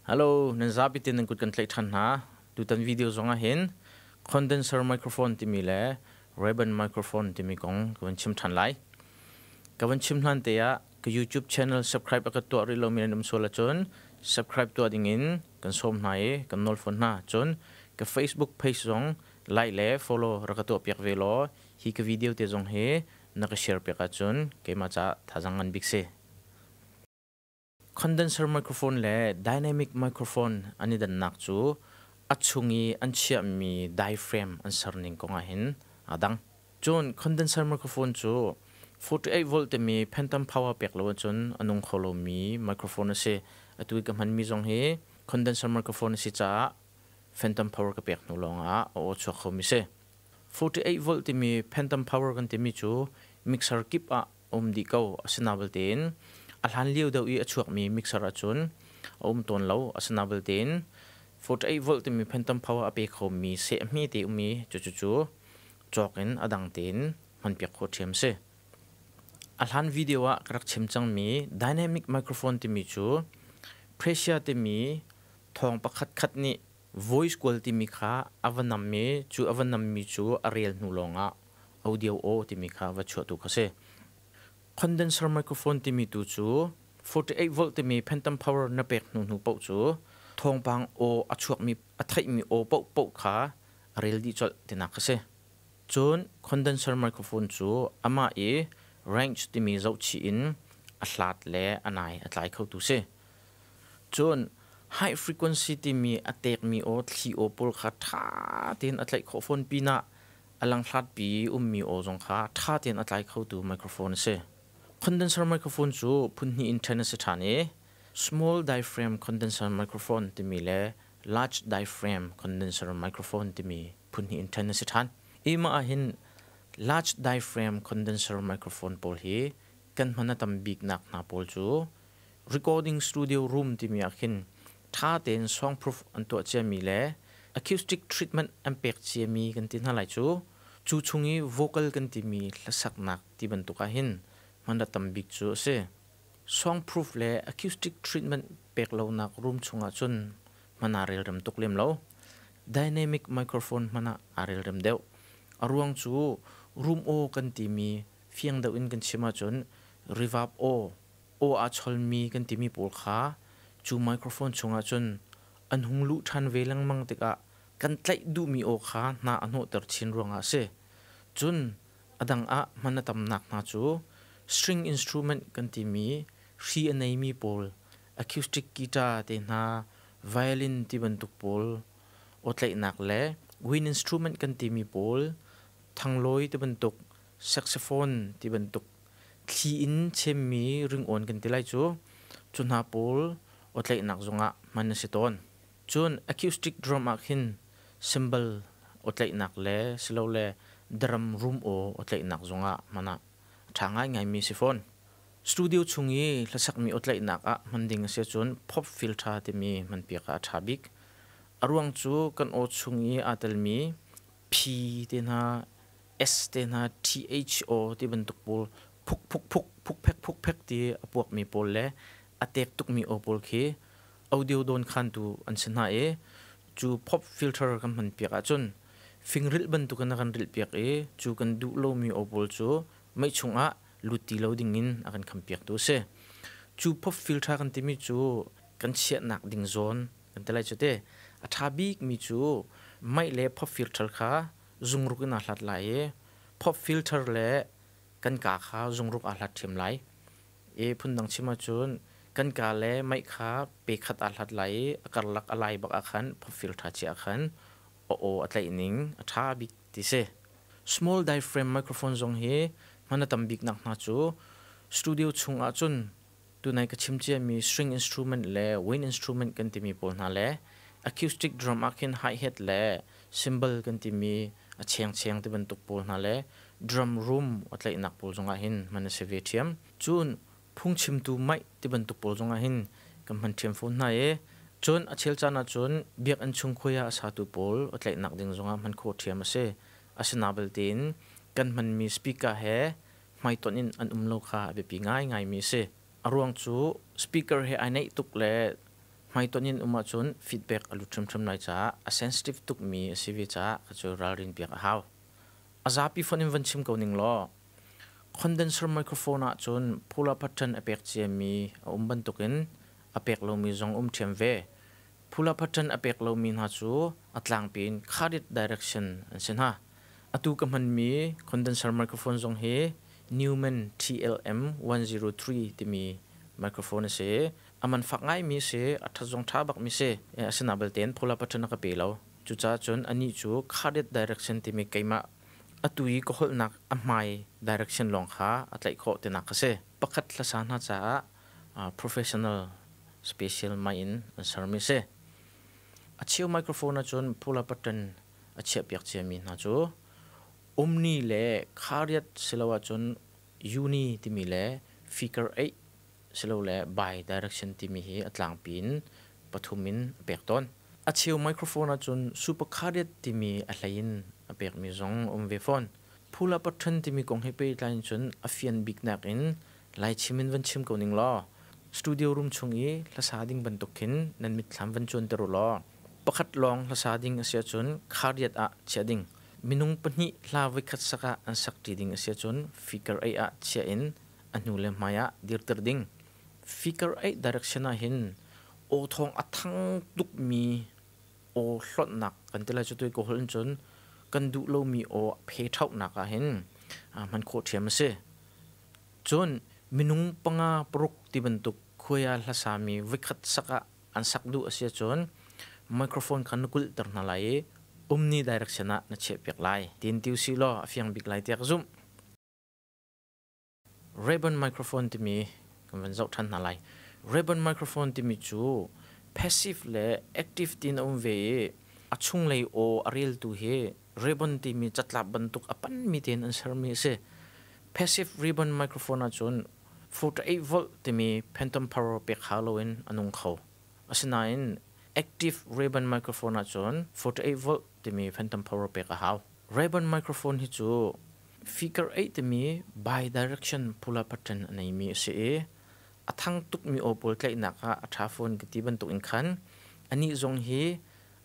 Hello, nan zapi tin nan kut kan tlaih ṭhan hna. Tutan video zong ah hin condenser microphone timi le ribbon microphone timi kong ka van chim ṭhan lai. Ka van chim hlan te ah ka YouTube channel subscribe a ka tuah rih lomi nan um sual ahcun subscribe tuah dingin kan sawm hna i kan nawl fawn hna. Cun ka Facebook page zong like le follow rak ka tuah piak ve law hi ka video te zong hi na ka share piak ahcun keimah caah thazaang ngan bik si. Condenser microphone le dynamic microphone an i dannak cu a chung i an chiahmi diaphragm an serning kong ah hin aa dang. Cun condenser microphone cu 48 volt timi phantom power pek lo ahcun a nung kho lomi microphone a si. Atu i ka hmanmi zong hi condenser microphone a si caah phantom power ka pek hnu lawng ah a aw chuak khomi si. 48 volt timi phantom power kan timi cu mixer kip ah um dih ko. Asina belte in a hlan lio deuh i a chuakmi mixer ahcun a um tawn lo. Asina belte in 48 volt timi phantom power a pe khomi seh hme te um i cucu cawk in a dang tein hmanpiak khawh ṭhiam si. A hlan video ah ka rak chim cangmi dynamic microphone timi cu pressure timi thawng pakhat khat nih voice coil timi kha a va nam i cu a va nammi cu a rel hnu lawngah audio aw timi kha va chuahtu kha si. Condenser microphone timi tu cu 48 volt timi phantom power na pek hnu hnu paoh cu thawngpang aw a chuakmi a theihmi aw paohpaoh kha a rel dih colh tinak kha si. Cun condenser microphone cu amah i range timi zohchih in a hlat le a nai a tlai khotu si. Cun high frequency timi a tekmi aw thli aw pawl kha ṭha tein a tlaih khawh fawn pinah a langhlatpi ummi aw zong kha ṭha tein a tlai khotu microphone a si. Condenser microphone cu phun hnih in ṭhen a si ṭhan i small diaphragm condenser microphone timi le large diaphragm condenser microphone timi phun hnih in ṭhen a si ṭhan. Hi mah ahhin large diaphragm condenser microphone pawl hi kan hman a tam biknak hna pawl cu recording studio room timi ah khin ṭha tein soundproof an tuah ciami le acoustic treatment an pek ciami kan ti hna lai cu. Cu chung i vocal kan timi hlasaknak ti bantuk ah hin hman a tam bik cu a si. Soundproof le acoustic treatment pek lonak room chungah cun hman aa relrem tuk lem lo. Dynamic microphone hman ah aa relrem deuh. A ruang cu room aw kan timi fiang deuh in kan chim ahcun reverb aw, aw aa cholmi kan timi pawl kha cu microphone chungah cun an hung luh ṭhan ve lengmang tikah kan tlaih duhmi aw kha hna a hnawhter chin ruangah a si. Cun a dang ah hman a tamnak hna cu string instrument kan timi hri a neimi pawl, acoustic guitar te hna, violin ti bantuk pawl aw tlaihnak le wind instrument kan timi pawl, thanglawi ti bantuk, saxophone ti bantuk thli in chemmi ringawn kan ti lai cu, cu hna pawl aw tlaihnak zongah hman a si tawn. Cun acoustic drum ah khin cymbal aw tlaihnak le silole drum room aw aw tlaihnak zongah hman ah a ṭha ngaingaimi si fawn. Studio chung i hlasakmi aw tlaihnak ah hman ding a si ahcun pop filter timi hmanpiak ah a ṭha bik. A ruang cu kan aw chung i aa telmi P te hna, S te hna, TH aw ti bantuk pawl phuk phuk phuk phuk phek phuk phek ti a puakmi pawl le a tek tukmi aw pawl khi audio dawnkhantu an si hna i cu pop filter kan hmanpiak ahcun fingrilh bantukin a kan rilhpiak i cu kan duh lomi aw pawl cu mei chungah lut ti lo dingin a kan khampiaktu a si. Cu pop filter kan timi cu kan chiahnak ding zawn kan ti lai cu te. A ṭha bikmi cu mei le pop filter kha zungruk in aa hlat lai i pop filter le kan kaa kha zungruk aa hlat ṭhiam lai. I phundang chim ahcun kan kaa le mei kha pe khat aa hlat lai i a karlak a lai bak ah khan phawfil ṭha chia ah khan a aw a tlaih ning a ṭha bik ti si. Small diaphragm microphone zong hi hman a tam biknak hna cu studio chung ahcun tunai ka chim ciami string instrument le wind instrument kan timi pawl hna le acoustic drum ah khin hi-hat le cymbal kan timi a chengcheng ti bantuk pawl hna le drum room a tlaihnak pawl zongah hin hman a si ve ṭhiam. Cun phungchimtu mic ti bantuk pawl zongah hin kan hman ṭhiam fawn hna i cun a chel caan ahcun biakinn chung khuai ah a satu pawl a tlaihnak ding zongah hman khawh ṭhiam a si. Asina belte in kan hmanmi speaker he hmaitonh in an um lo kha a biapi ngaingaimi a si. A ruang cu speaker he ai naih tuk le Hmaitonh in um ahcun feedback a lut hrimhrim lai caah a sensitive tukmi a si ve caah kha cu ralrin piak a hau. A zapi phone in van chim ko ning law condenser microphone ahcun polar pattern a pek ciami a um bantukin a pek lomi zong um ṭhiam ve. Polar pattern a pek lomi hna cu a tlangpi in cardioid direction an si hna. Atu ka hmanmi condenser microphone zong hi Neumann TLM 103 timi microphone a si. A man fak ngaimi a si, a ṭhat zong ṭha bakmi si. Asinain belte polar pattern a ka pe lo. Cucaah cun anih cu cardioid direction timi keimah atu i ka holhnak a hmai direction lawng kha a tlaih khawh tinak a si. Pakhat hlasa hna caah professional special mai in an sermi a si. A cheu microphone ahcun polar pattern a chiahpiak ciami hna cu omni le cardioid siloah cun uni timi le figure eight silole bi-direction timi hi a tlangpi in pathum in a pek tawn. A cheu microphone ahcun supercardioid timi a hlei in a pekmi zong a um ve fawn. Phula pattern timi kong he pehtlai in cun a fian biknak in Laichim in van chim ko ning law studio room chung i hlasa ding bantuk khin nan mitthlam van cuanter u law pakhat lawng hlasa ding a si ahcun cardioid ah chiah ding. Minung pahnih hla voikhat sak ah an sak ṭi ding a si ahcun figure eight ah chiah in a hnu le hmai ah dirter ding. Figure eight direction ah hin aw thawng a thang tukmi aw hlonhnak kan ti lai cu tui ka holh in cun kan duh lomi aw phe ṭhauhnak ah hin hman khawh ṭhiam a si. Cun minung panga paruk ti bantuk khuai ah hlasami voikhat sak ah an sak duh a si ahcun microphone kha na kulhter hna lai i umni direction ah na chiahpiak lai. Tin ti usih law a fiang bik lai tiah ka zumh. Ribbon microphone timi kan van zoh ṭhan hna lai. Ribbon microphone timi cu passive le active tiin a um ve i a chunglei aw a reltu hi ribbon timi catlap bantuk a panmi tein an sermi a si. Passive ribbon microphone ahcun 48 volt timi phantom power pek hau loin a nung kho. Asinain active ribbon microphone ahcun 48 volt timi phantom power pek a hau. Ribbon microphone hi cu Figure eight timi bi-direction polar pattern a neimi a si i a thang tukmi aw pawl tlaihnak ah a ṭha fawn ka ti bantuk in khan anih zong hi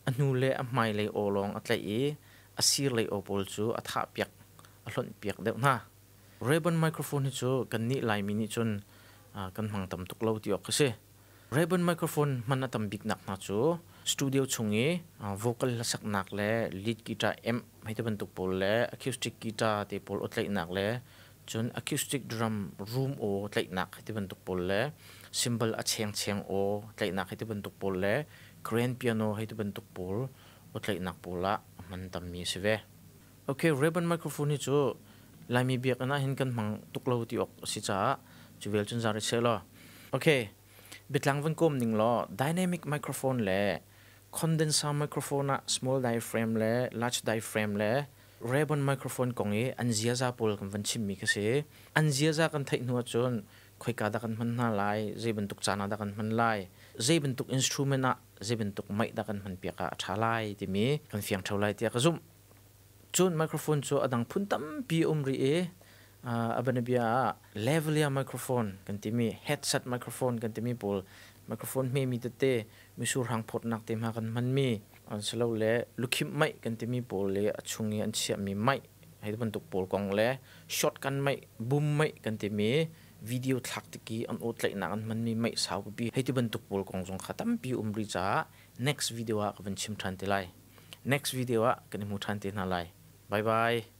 a hnu le a hmailei aw lawng a tlaih i a sirlei aw pawl cu a thahpiak a hlonhpiak deuh hna. Ray-Ban microphone hi cu kannih Laimi nih cun kan hmang tam tuk lo ti awk a si. Ray-Ban microphone hman a tam biknak hna cu studio chung i vocal hlasaknak le lead guitar amp hei ti bantuk pawl le acoustic guitar te pawl aw tlaihnak le cun acoustic drum room aw tlaihnak hei ti bantuk pawl le cymbal a chengcheng aw tlaihnak hei ti bantuk pawl le grand piano hei ti bantuk pawl aw tlaihnak pawl ah a hman tammi a si ve. Okay, Ray-Ban microphone hi cu Laimi biakinn ah hin kan hmang tuk lo ti awk a si caah cu vial cun za rih seh law. Okay, biatlang van kawm ning law dynamic microphone le condenser microphone ah small diaphragm le large diaphragm le Ray-Ban microphone kong i an ziaza pawl kan van chimmi kha si. An ziaza kan theih hnu ahcun khoika dah kan hman hna lai, zei bantuk caan ah dah kan hman lai, zei bantuk instrument ah zei bantuk mic dah kan hmanpiak ah a ṭha lai timi kan fiang ṭheo lai tiah ka zumh. Cun microphone cu a dang phun tampi a um rih i a bianabia ah lavalier microphone kan timi, headset microphone kan timi pawl microphone hmemi tete misur hang phawtnak te hma kan hmanmi an silole lukhimh mic kan timi pawl le a chung i an chiahmi mic hei bantuk pawl kong le shotgun mic, boom mic kan timi video thlak tik i an aw tlaihnak an hmanmi mic sau pipi hei ti bantuk pawl kong zong kha tampi um rih caah next video ah ka van chim ṭhan te lai. Next video ah kan i hmu ṭhan te hna lai. Bye bye.